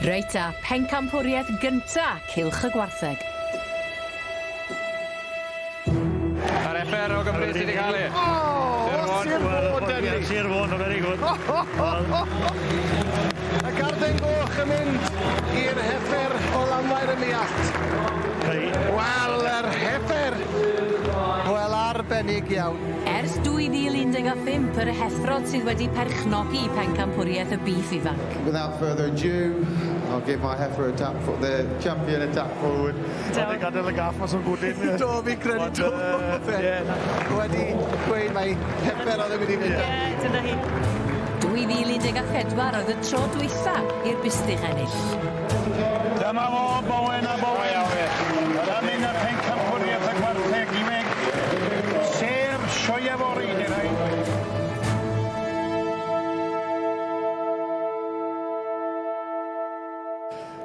Reit ta, pencampwriaeth gynta Cylch y Gwartheg. Yr FR o Gymru sydd wedi cael ei. O, Sir Fôn, Denny. Sir Fôn, very good. Y garden goch yn mynd i'r heffer o Lanfair y Muallt. Wel, yr heffer. Wel, arbennig iawn. Ers 2015, yr heffrod sydd wedi perchnogi pencampwriaeth y bîff ifanc. Without further ado, I'll give my heifer a tap, for the champion a tap forward. Do. Wedi gadael y gaff mas o'r gwdyn. Do, fi'n credu do. Fe. Wedi gweud mai heffer oedd yn mynd i fynd. Ie, dyna hi. 2014 oedd y tro dwytha i'r bustych ennill. Dyma fo, Bowen a Bowen. Yn mynd â'r pencampwriaeth y gwartheg ifanc. Sêr sioe fory, dyn rhaid.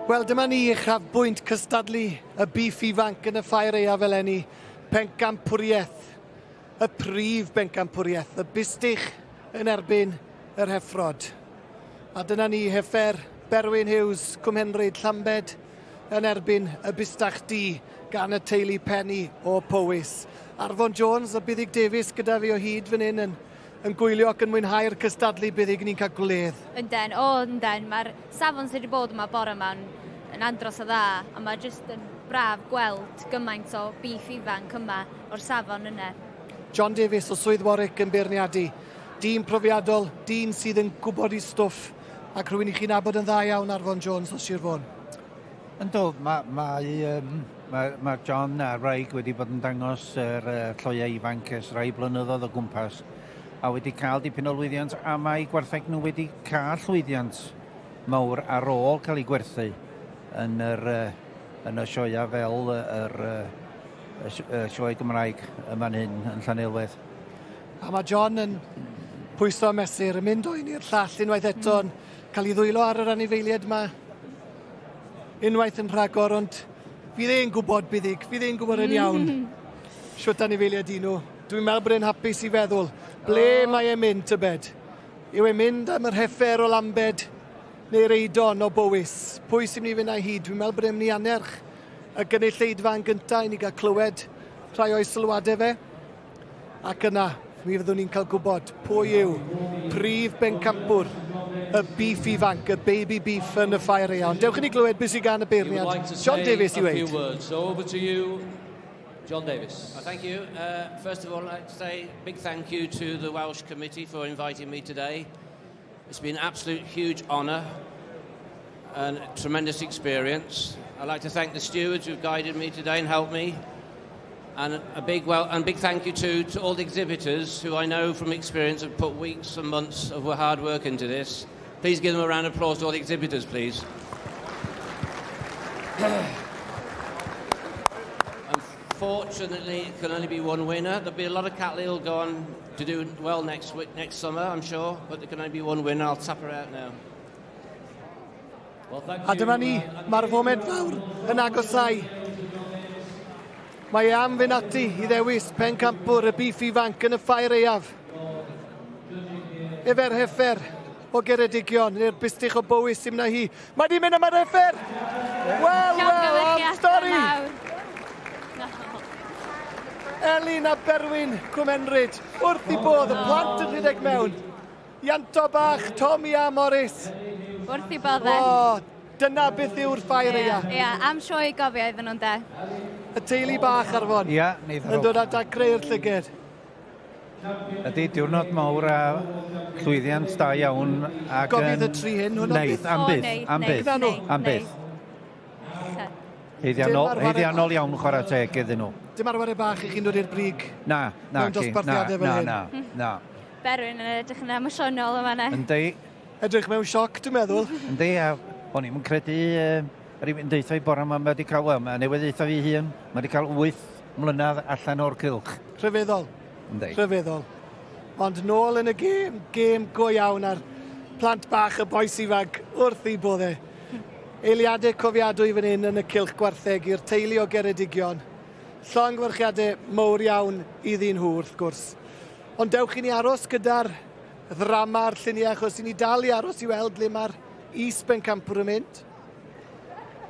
Wel, dyma ni uchafbwynt cystadlu y bîff ifanc yn y ffair aeaf eleni. Pencampwriaeth, y prif bencampwriaeth, y bustych yn erbyn yr heffrod. A dyna ni, heffer Berwyn Hughes, Cwmhenryd, Llambed, yn erbyn y bustach du gan y teulu Penny o Powys. Arfon Jones a Buddug Davies gyda fi o hyd fan hyn yn, yn gwylio ac yn mwynhau'r cystadlu Buddug ni'n cael gwledd. Ynden, o ynden, mae'r safon sydd wedi bod yma bore yma yn, yn andros o dda, a mae jyst yn braf gweld gymaint o bîff ifanc yma o'r safon yna. John Davies o Swydd Warwick yn beirniadu. Dyn profiadol, dyn sydd yn gwybod ei stwff, ac rhywun i chi'n nabod yn dda iawn, Arfon Jones o Sir Fôn. Ynddo, mae, mae, um, mae, mae John a'r wraig wedi bod yn dangos yr uh, lloiau ifanc ers rai blynyddoedd o gwmpas a wedi cael dipyn o lwyddiant a mae gwartheg nhw wedi cael llwyddiant mawr ar ôl cael eu gwerthu yn yr, uh, yn y sioeau fel yr, uh, y sioe Gymraeg yma'n hyn yn Llanelwedd. A mae John yn pwyso a mesur, yn mynd o un i'r llall unwaith eto, yn cael ei ddwylo ar yr anifeiliaid yma unwaith yn rhagor, ond fydd e'n gwybod, Buddig, fydd e'n gwybod yn iawn shwt anifeiliaid i nhw. Dwi'n meddwl bod e'n hapus i feddwl, ble oh. mae e'n mynd, tybed? Yw e'n mynd am yr heffer o Lambed neu'r Eidon o Bowys? Pwy sy'n mynd i fynd â hi? Dwi'n meddwl bod e'n mynd i annerch y gynulleidfa yn gyntaf i ni gael clywed rhai o'i sylwadau fe. Ac yna, mi fyddwn ni'n cael gwybod pwy yw prif bencampwr y beef ifanc, y baby beef yn y ffair aeaf. Ond dewch i ni glywed beth sydd gan y beirniad like John Davies i weud. So over to you, John Davies. Well, thank you. Uh, first of all, I'd like to say a big thank you to the Welsh Committee for inviting me today. It's been an absolute huge honour and a tremendous experience. I'd like to thank the stewards who've guided me today and helped me. And a big, well, and big thank you to, to all the exhibitors who I know from experience have put weeks and months of hard work into this. Please give them a round of applause to all the exhibitors, please. Unfortunately, it can only be one winner. There'll be a lot of cattle who'll go on to do well next week, next summer, I'm sure, but there can only be one winner. I'll tap her out now. A dyma ni, mae'r foment fawr yn agosau. Mae e am fynd ati i ddewis pencampwr y bîff ifanc yn y ffair aeaf. Efer heffer o Geredigion, neu'r bustych o Bowys sy'n mynd â hi. Mae di mynd am yr heffer! Wel, wel, am stori! Elin a Berwyn Cwmenryd, wrth i bodd, y plant yn rhedeg mewn. Ianto bach, Tommy a Morris. Wrth i bodd e. O, dyna beth yw'r ffair Ie, eia. ie, am sioe i gofio iddyn nhw'n de. Y teulu bach Arfon. Ia, neith Yn dod â dagrau i'r llyged. Ydy, diwrnod mawr a llwyddiant da iawn. Ac Gofydd y tri hyn, hwnna Neith, am O, byth, neith, am neith, byth, neith, am byth. neith. Haeddiannol, Dim ar ware- haeddiannol iawn chwarae teg iddyn nhw. Dim ar ware bach i chi'n dod i'r brig. Na, na, Mewn ci, na, dosbarthiadau fel na, hyn. na, na. Berwyn yn edrych yn emosiynol yma ne. Yndi, Edrych mewn sioc, dwi'n meddwl. yndi, a o'n i'm yn credu, uh, rhywun deutha i bore yma, mae wedi cael, wel, mae newydd deutha fi hun, mae wedi cael 8 mlynedd allan o'r cylch. Rhyfeddol. Yndi. Rhyfeddol. Ond nôl yn y gêm, gêm go iawn a'r plant bach y bois ifanc wrth i bodde. Eiliadau cofiadwy fan hyn yn y cylch gwartheg i'r teulu o Geredigion. Llongyfarchiadau mowr iawn iddyn nhw wrth gwrs. Ond dewch i ni aros gyda'r ddrama a'r lluniau achos i ni dal i aros i weld le mae'r is-bencampwr yn mynd.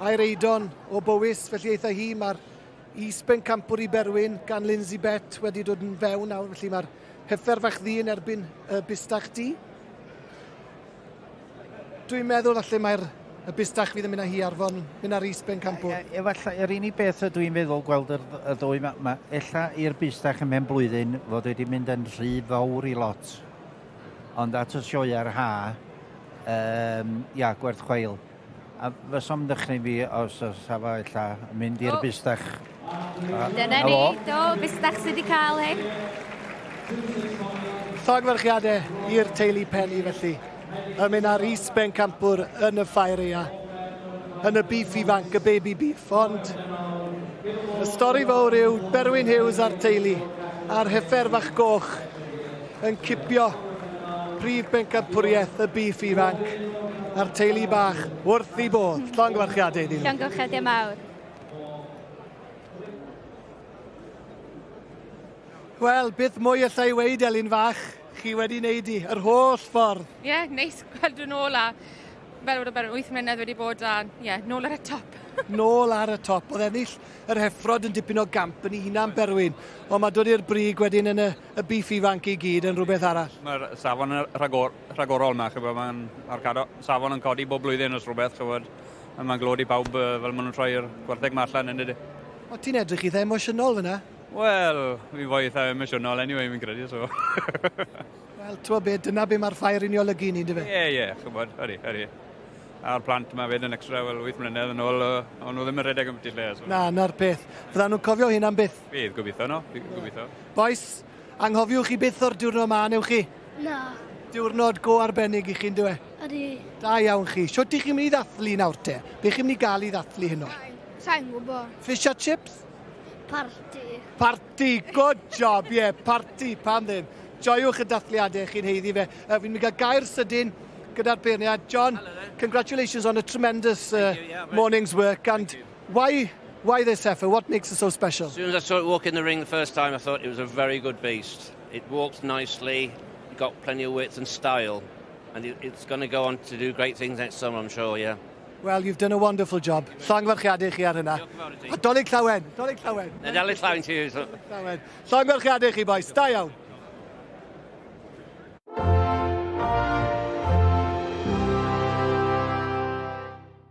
A'r Eidon o Bowys, felly eitha hi, mae'r is-bencampwr i Berwyn gan Lindsay Bett wedi dod yn fewn nawr, felly mae'r heffer fach ddu yn erbyn y bustach du. Dwi'n meddwl falle mae'r y bustach fydd yn mynd â hi Arfon, mynd â'r is-bencampwr. Efallai, yr unig beth ydw i'n feddwl gweld yr, y ddwy ma, ma ella i'r bustach ym mhen blwyddyn fod wedi mynd yn rhy fawr i lot. Ond at y sioeau'r ha, um, ia, gwerth chweil. A fysom ddychryn fi os oes efo ella mynd i'r bustach. Dyna ni, do, bustach sydd wedi cael hyn. Llongyfarchiadau i'r teulu Penny felly. Yn mynd ar is bencampwr yn y ffair eia. Yn y beef ifanc, y baby beef. Ond y stori fawr yw Berwyn Hughes a'r teulu a'r heffer fach goch yn cipio prif bencampwriaeth y bîff ifanc a'r teulu bach wrth i bodd. Llongyfarchiadau iddyn nhw. Llongyfarchiadau mawr. Wel, beth mwy allai i weud, Elin fach? Chi wedi wneud i, yr holl ffordd. Ie, yeah, neis gweld nhw'n ôl a fel bod o 8 mlynedd wedi bod a ie, yeah, nôl ar y top. Nôl ar y top. Oedd ennill yr heffrod yn dipyn o gamp yn ei hunan Berwyn, ond mae dod i'r brig wedyn yn y, y bîff ifanc i gyd yn rhywbeth arall. Mae'r safon yn rhagor, rhagorol yma, chybod, mae'n ma safon yn codi bob blwyddyn os rhywbeth, chybod, a mae'n glod i bawb fel maen nhw'n troi'r gwartheg ma allan yn dydy. O, ti'n edrych eitha emosiynol fyna. Wel, fi'n fwy eitha emosiynol anyway, fi'n credu, so. Wel, ti'n be, dyna be mae'r ffair yn ei olygu ni, yndyfe? Ie, ie, chybod, ydy, ydy. A'r plant yma fyd yn extra, wel, 8 mlynedd yn ôl, o'n nhw ddim yn rhedeg am lle. So. Na, na'r peth. Fyddan nhw'n cofio hyn am byth. Bydd, gobeithio, no? Gobeithio. Bois, anghofiwch chi byth o'r diwrnod ma, newch chi? Na. Diwrnod go arbennig i chi, yndyw e? Ydy. Da iawn chi. Shwt i chi'n mynd i ddathlu nawr te? Be chi'n mynd i gael i ddathlu heno? Sa'n gwybod. Fish a chips? Parti. Parti, good job, ie, yeah, parti, pam ddim. Joiwch y dathliadau, chi'n haeddu fe. Fi'n mynd i gael gair sydyn gyda'r beirniad. John, congratulations on a tremendous you, yeah, morning's work. And why this heifer? What makes it so special? As soon as I saw it walk in the ring the first time, I thought it was a very good beast. It walked nicely, got plenty of width and style, and it's going to go on to do great things next summer, I'm sure, yeah. Well, you've done a wonderful job. Llongyfarchiadau chi ar hynna. A Dolig Llawen, Dolig Llawen. Nadolig Llawen to you. So. Llawen. Llongyfarchiadau chi, boys. Da iawn.